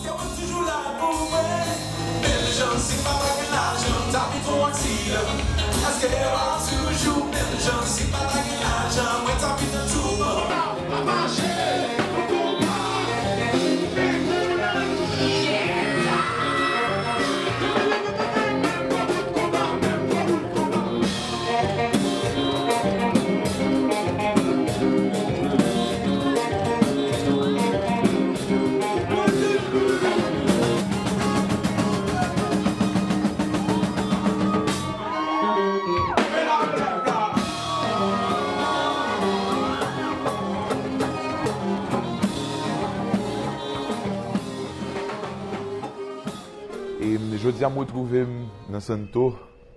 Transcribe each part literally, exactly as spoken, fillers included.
Toujou la pou mwen. Menm jan si m pa ta gen lajan, m t ap viv yon aksidan. Èske w a toujou menm jan si m pa ta gen lajan, mwen t ap viv nan toumant. E m, jodi a m retwouve m nan Santo,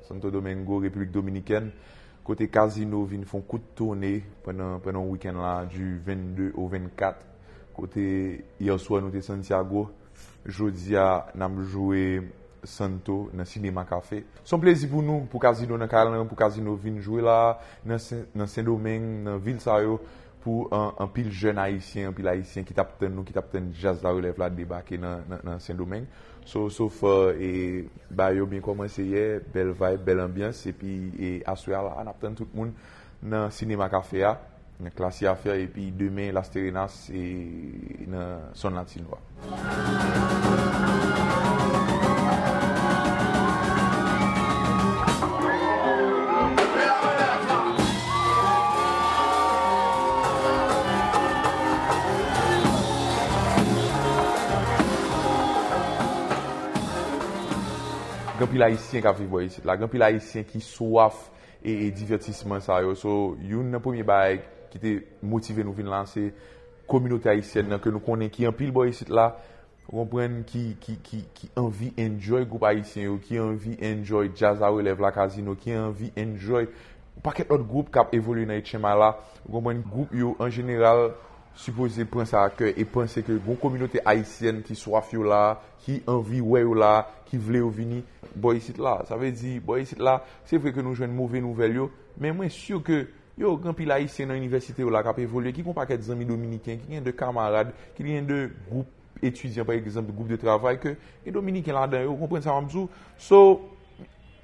Santo Domingo, Repiblik Dominikèn, kote Kazino vin fè yon kout toune pandan, pandan wikenn la, du vennde au vennkat, kote yè swa nou te Santiago, jodi a n ap jwe Santo nan Sinema Cafe. Se yon plezi pou nou, pou Kazino nan kay lan, pou Kazino vin jwe la, nan Sen, nan Sendomeng, nan vil sa yo, pou an, anpil jèn ayisyen, anpil ayisyen ki t ap tann nou, ki t ap tann djaz La Relèv la debake nan, nan, nan Sendomeng. So, so far, e, bagay yo byen kòmanse yè, bèl vibe, bèl anbyans, epi, e, aswè a la, n ap tann tout moun nan Sinema Cafe a, nan Classy Affair, epi demen Las Terenas, e, nan Son Latino a. Gen anpil Ayisyen k ap viv bò isit la. Gen anpil Ayisyen ki swaf e, e divètisman sa yo. So, youn nan premye bagay ki te motive nou vin la, se kominote ayisyèn nan ke nou konnen ki anpil bò isit la, ou konprann, ki, ki, ki, ki anvi enjoy gwoup ayisyen yo, ki anvi enjoy djaz La Relèv la, Kazino, ki anvi enjoy yon pakèt lòt gwoup k ap evolye nan H M I la, ou konprann, gwoup yo an jeneral sipoze pran sa a kè e panse ke gon kominote ayisyèn ki swaf yo la, ki anvi wè yo la, ki vle yo vini bò isit la. Sa vle di, bò isit la, se vre ke nou jwenn move nouvèl yo, men mwen si ke yo, gen anpil Ayisyen nan inivèsite yo la k ap evolye, ki gen yon pakèt zanmi dominiken, ki gen de kamarad, ki gen de gwoup etidyan, pa egzanp, gwoup de travay, ke gen Dominiken ladan yo, ou konprann sa m ap di w? So,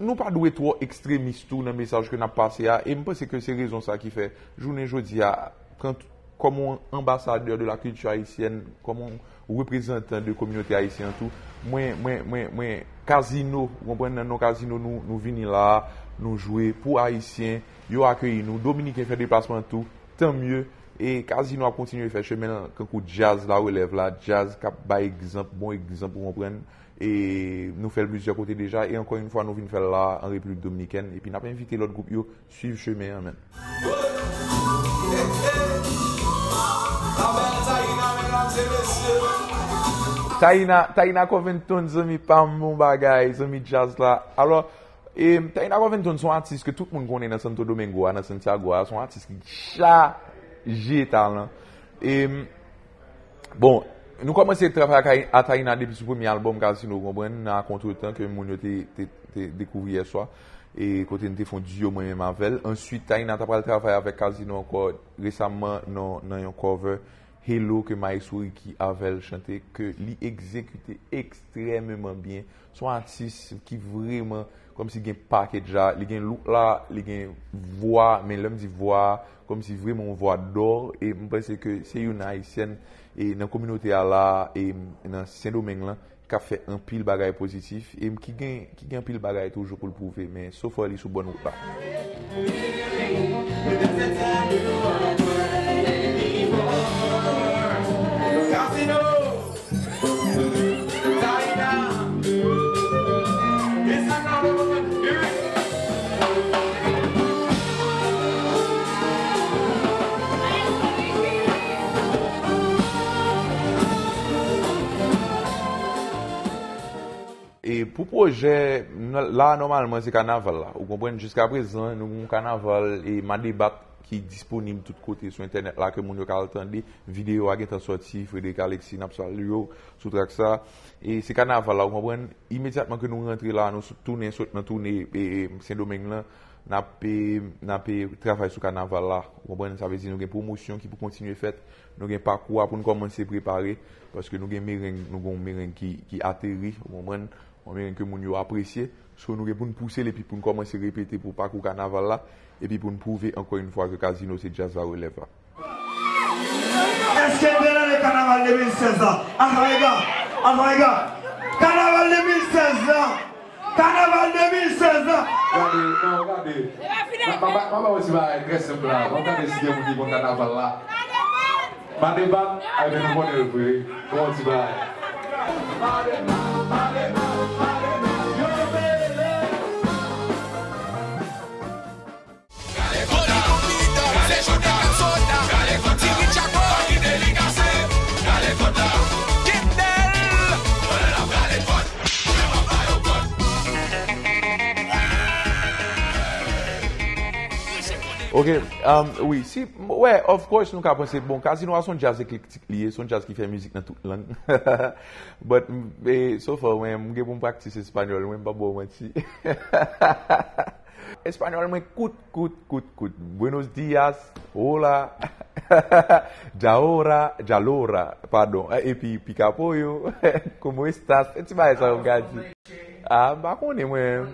nou pa dwe twò ekstremis tou nan mesaj ke n ap pase a, e m panse ke se rezon sa ki fè, jounen jodi a, pran t-, kòm yon anbasadè de la culture haïtienne, kòm yon reprezantan de kominote ayisyen an tou, mwen, mwen, mwen, mwen, Kazino, ou konprann, nan non Kazino, nou, nou vini la a, nou jwe pou Ayisyen, yo akeyi nou, Dominiken fè deplasman tou, tan mye, e Kazino ap kontinye fè chemen l, kankou djaz La Relèv la, djaz k ap bay egzanp, bon egzanp, ou konprann, e nou fè l plizyè kote deja, e ankò yon fwa, nou vin fè l la a, an Repiblik Dominikèn, epi n ap envite lòt gwoup yo swiv chemen an, menm. Taina, Taina Covington, zanmi pa m, bon bagay, zanmi djaz la. Alò, e, Taina Covington se yon atis ke tout moun konnen nan Santo Domingo a, nan Santiago a, se yon atis ki chaje talan. E, Bon, nou kòmanse travay ak Ay-, a Taina depi sou premye albòm Kazino, ou konprann, nan A Kontretan ke moun yo te, te, te dekouvri yè swa, e kote n te fè yon duo mwen menm avè l. Answit, Taina ta pral travay avèk Kazino ankò resaman nan, nan yon cover, Hello, ke Maestro Ricky avè l chante, ke li egzekite ekstrèmeman byen. Se yon atis ki vrèman kòmsi gen package la, li gen look la, li gen vwa, men lè m di vwa a, kòmsi vrèman yon vwa d'or, e m panse ke se youn nan Ayisyèn, e nan kominote a la, e nan Sendomeng lan, k ap fè anpil bagay pozitif, e ki gen, ki gen anpil bagay toujou pou l pwouve, men so far li sou bòn wout la. E pou pwojè, n-, la, nòmalman, se kanaval la. Ou konprann, jiska prezan, nou gen yon kanaval e Madebat ki disponib tout kote sou entènèt la, ke moun yo ka al tande. Videyo a gentan sòti, Frédéric Alexis, n ap salye w sou trak sa. E se kanaval la, ou konprann? Imedyatman ke nou rantre la, nou sot tounen, sot nan tounen, e, e, Sendomeng lan, N ap, n ap travay sou kanaval la, ou konprann? Sa vle di nou gen pwomosyon ki pou kontinye fèt, nou gen pakou a pou n kòmanse prepare, paske nou gen mereng, nou gen yon mereng ki, ki ateri, ou konprann? Yon mereng ke moun yo apresye. So, nou gen pou n pouse l epi pou n kòmanse repete pou pakou kanaval la, epi pou n pwouve ankò yon fwa ke Casino se djaz larelèv la. Èske n te nan kanaval de mil sèz la? Alfa Mega! Alfa Mega! Kanaval de mil sèz la! Kanaval de mil sèz la! Gade, non, gade. Mwen pa wè ti bagay trè senp la. Mwen gade si gen moun ki konn kanaval la. Madebat, a ebyen nou konnen l vre. Yon ti bagay. Ok, um, wi, si, wè, of course, nou ka panse, bon, Casino a se yon djaz eklektik li ye, se yon djaz ki fè mizik nan tout lang. But, eh, so far, mwen, m gen pou m praktis espanyòl, mwen, m pa ba w manti. Espanyòl mwen kout, kout, kout, kout. Buenos dias, hola, ya hora, ya lo hora, padon. Eh, epi pica pollo, como estás? E ti bagay sa yo ka di. Ah, m pa konnen mwen.